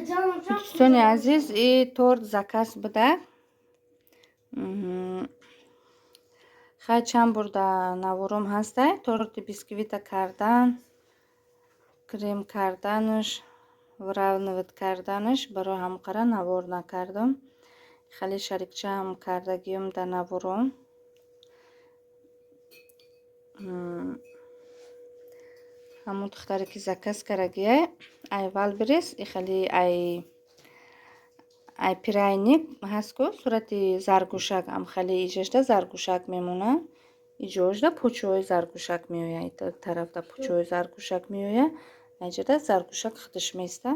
Дӯстони азиз, и торт заказ буда. Хай, чанд бор дар навором ҳастай торти бисквита кардан, крем карданаш, выравнивать карданаш. Барои ҳамқара навор накардам. Хеле шарикчаам кардагиём дар навором. Ҳамон духтаре ки заказ кардагиай, ай Вайлдберриз, и хеле ай пряник ҳаст ку, сурати заргӯшак, ам хеле иҷашда заргӯшак мемонад. Иҷоашда пӯчаҳои заргӯшак меояд, тарафда пӯчаҳои заргӯшак меояд, аҷада заргӯшак худаш места.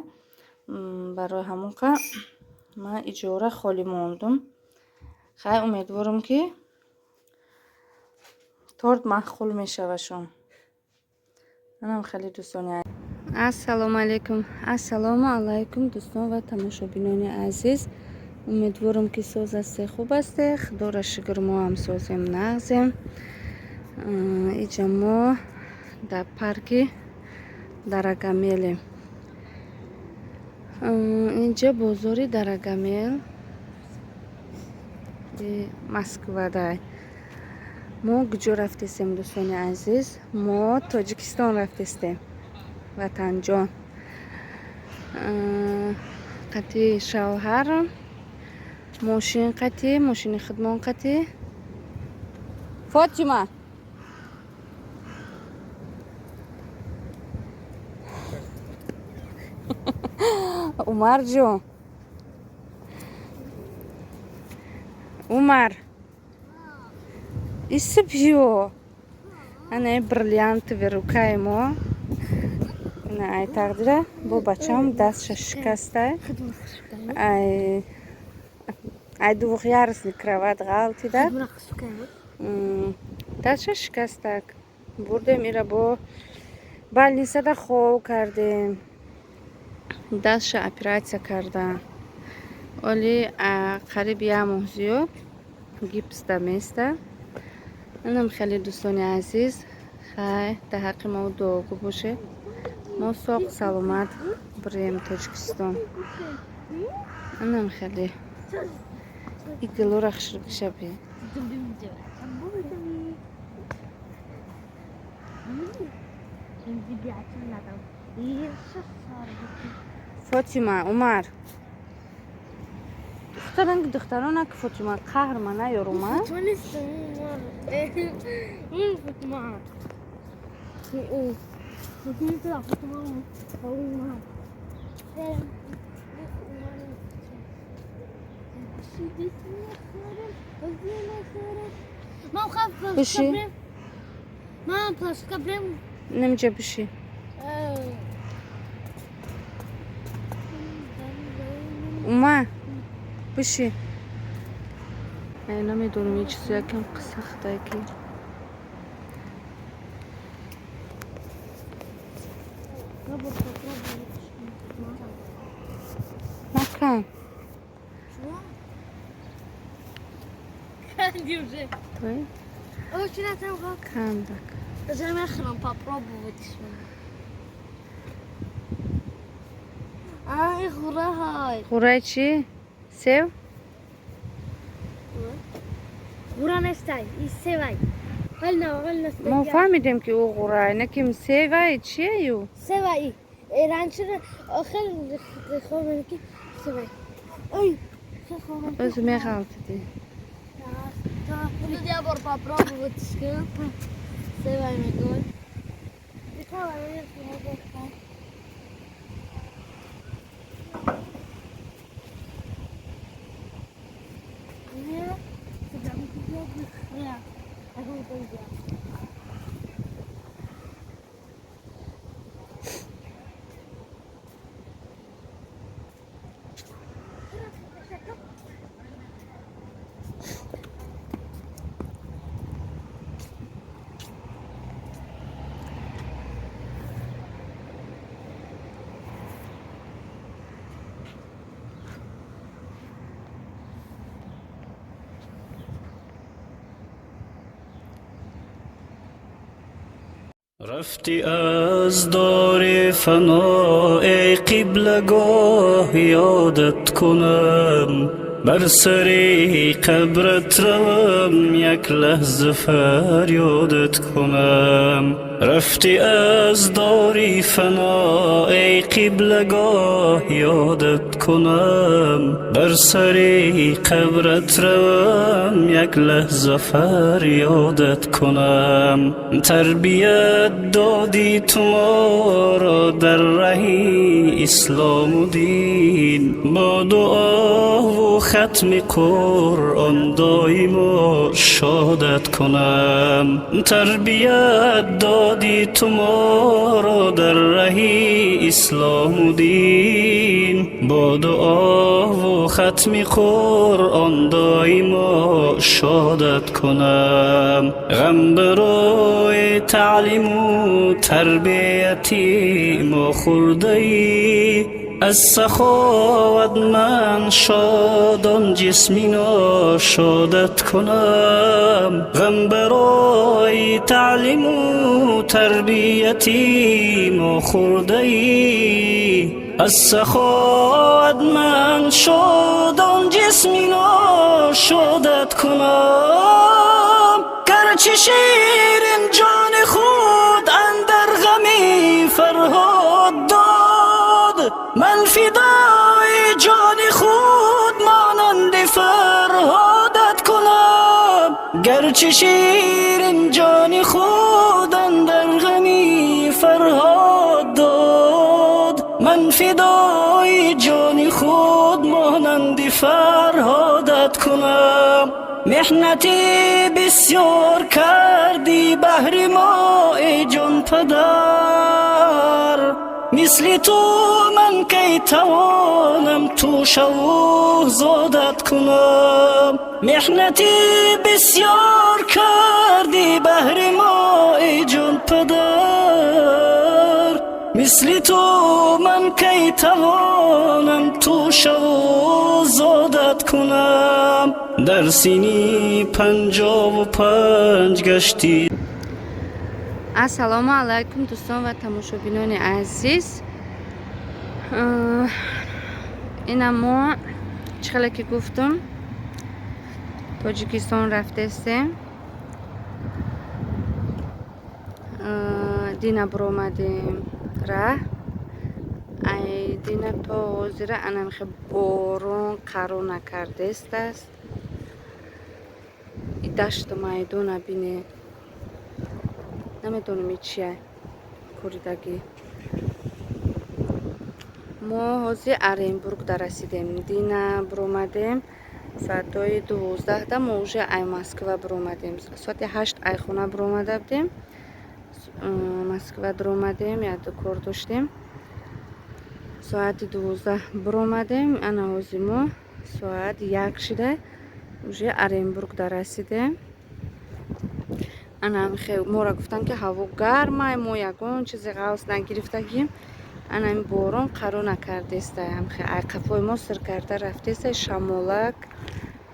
Барои ҳамон қа ман иҷора холӣ мондум. Хай, умедворам, ки торт маъқул мешавашон. Анам хеле, дӯстони. Ассалому алайкум, ассалому алайкум, дӯстон ва тамошобинони азиз. Умедворам, ки соз ҳасте, хуб ҳасте. Худоро шукр, мо ҳам созем, нағзем. Иҷа мо дар парки Дорогомилем. Инҷа бозори Дорогомил Москвадай. Мо куҷо рафтестем, дӯстони азиз? Мо Тоҷикистон рафтестем, ватанҷон, қатъи шавҳарам, мошин, қатъи мошини худмон, қатъи Фотима. Умарҷон, Умар, иси биё. Ана бриллиантовый рукаи мо. Ина, ай тақдира бо бачам дастша шикаста, ай двухъярусный кровать ғалтида, дастша шикастак. Бурдем ира, бо больницада хов кардем, дастша оператсия карда. Оли қариб як моҳ зиёд гипсда места. Инам хеле, дӯстони азиз. Хай, дар ҳаққи мо дуогӯ бошед, мо соқ саломат бирем Тоҷикистон. Инам хеле и гилора хушрӯкиша би. Фотима, Умар, духтаран, духтарона ки Фотима қаҳр ма наёрума. Фотима. Мам, Биши. Мам, плашка прям. Немҷа биши. Ума, биши. Ай, намедонам, ин чиз якам сахтае ки. Макан. Канди уже. Той? Очень это Кандак. Замехрам попробовать. Ай, ғураҳай. Ғураи чӣ? Сев? Ғура нестай, и севай. Мо фаҳмидем, ки ӯ ғурай, не ки севай чие ю? Севай. Раньше хеле хобам ки севай. Ой, Өзү меғалтиди. Буду я бор попробовать. Севай мегӯй. Рафтӣ аз дори фано, эй қиблагоҳ, ёдат кунам, бар сари қабрат равам, як лаҳза фарёдат кунам. Рафтӣ аз дори фано, эй қиблагоҳ, ёдат кунам, бар сари қабрат равам, як лаҳза фарёдат кунам. Тарбият додӣ ту моро дар раҳи ислому дин, бо дуову хатми Қуръон доимо шодат кунам. Тарбият додӣ ту моро дар раҳи ислому дин, бо дуову хатми Қуръон доимо шодат кунам. Ғам барои таълиму тарбияти мо хӯрдаӣ, аз саховат ман шодон ҷисми ношодат кунам. Ғам барои таълиму тарбияти мо хӯрдаӣ, аз саховат ман шодон ҷисми ношодат кунам. Гарчи ширин ҷони худ андар ғами Фарҳод дод, ман фидои ҷони худ монанди Фарҳодат кунам. Гарчи ширин ҷони худ андар ғами Фарҳод дод, ман фидои ҷони худ монанди Фарҳодат кунам. Меҳнати бисёр кардӣ баҳри мо, эй ҷон падар, мисли ту ман кай тавонам тӯшаву зодат кунам. Меҳнати бисёр кардӣ баҳри мо, эй ҷон падар, мисли ту ман кай тавонам тӯшаву зодат кунам. Дар синни 55 гаштӣ. Ассалому алайкум, дӯстон ва тамошобинони азиз. Ина мо чӣ хеле ки гуфтум, Тоҷикистон рафтестем. Дина биромадем раҳ, ай дина то ҳозира анамихе борон қарор накардестааст. И дашту майдона бине, намедонам и чия коридагӣ. Мо ҳозир Оренбург дарасидем. Дина биромадем соатҳои 12-да, мо уже ай Москва биромадем. Соати 8 ай хона биромада будем, Москва дуромадем, як кор доштем. Соати 12 биромадем, ана ҳозир мо соат 1 шида уже Оренбург дарасидем. Ана мора гуфтанд, ки ҳаво гармай, мо ягон чизи ғавс нагирифтагим. Ана ин борон қарор накардеста, ай қафои мо сир карда рафтеста, шамолак,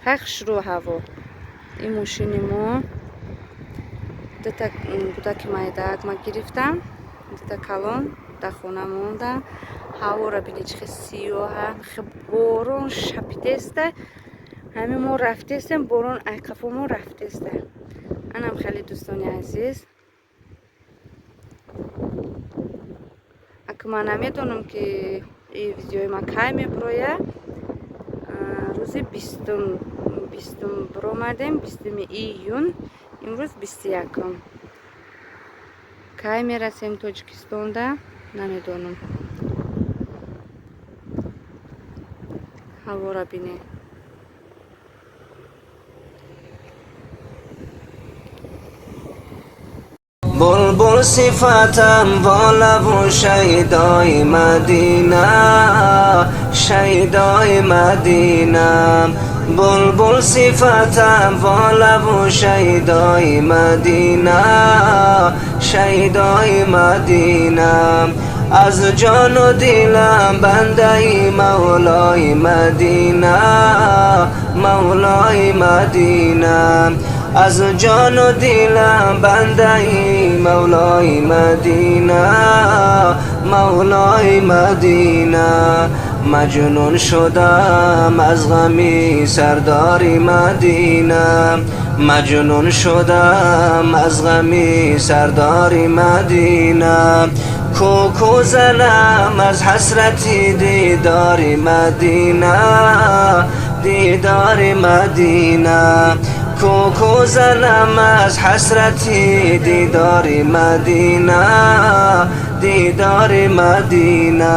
хай хушрӯ ҳаво. Ин мошини мо, дута гудаки майдаак ма гирифтам, дута калон дар хона монда. Ҳавора бини, чӣ хел сиёҳа, борон шапидеста. Ҳамин мо рафтестем, борон ай қафо мо рафтеста. Анам хеле, дӯстони азиз, ака ман намедонам, ки видеои ма кай мебирояд. Рӯзи 20-ум биромадем, 20 июн, имрӯз 21-ум. Кай мерасем Тоҷикистонда, намедонам. Ҳавора бинед. Булбул сифатам волаву шайдои Мадина, шайдои Мадина. Булбул сифатам волаву шайдои Мадина, шайдои Мадина. Аз ҷону дилам бандаи Мавлои Мадина, Мавлои Мадина. Аз ҷону дилам бандаи Мавлои Мадина, Мавлои Мадина. Маҷнун шудам аз ғами сардори Мадина, маҷнун шудам аз ғами сардори Мадина. Кӯку занам аз ҳасрати дидори Мадина, дидори Мадина. Кӯку занам аз ҳасрати дидори Мадина, дидори Мадина.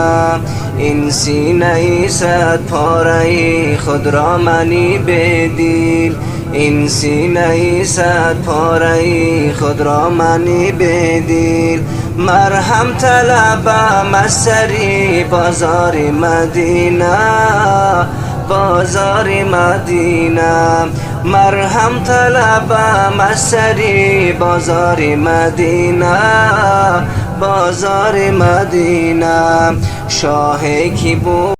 Ин синаи садпораи худро мани бедил, ин синаи садпораи худро мани бедил. Марҳам талабам аз сари бозори Мадина, бозори Мадина. Марҳам талабам аз сари бозори Мадина, бозори Мадина. Шоҳе ки буд.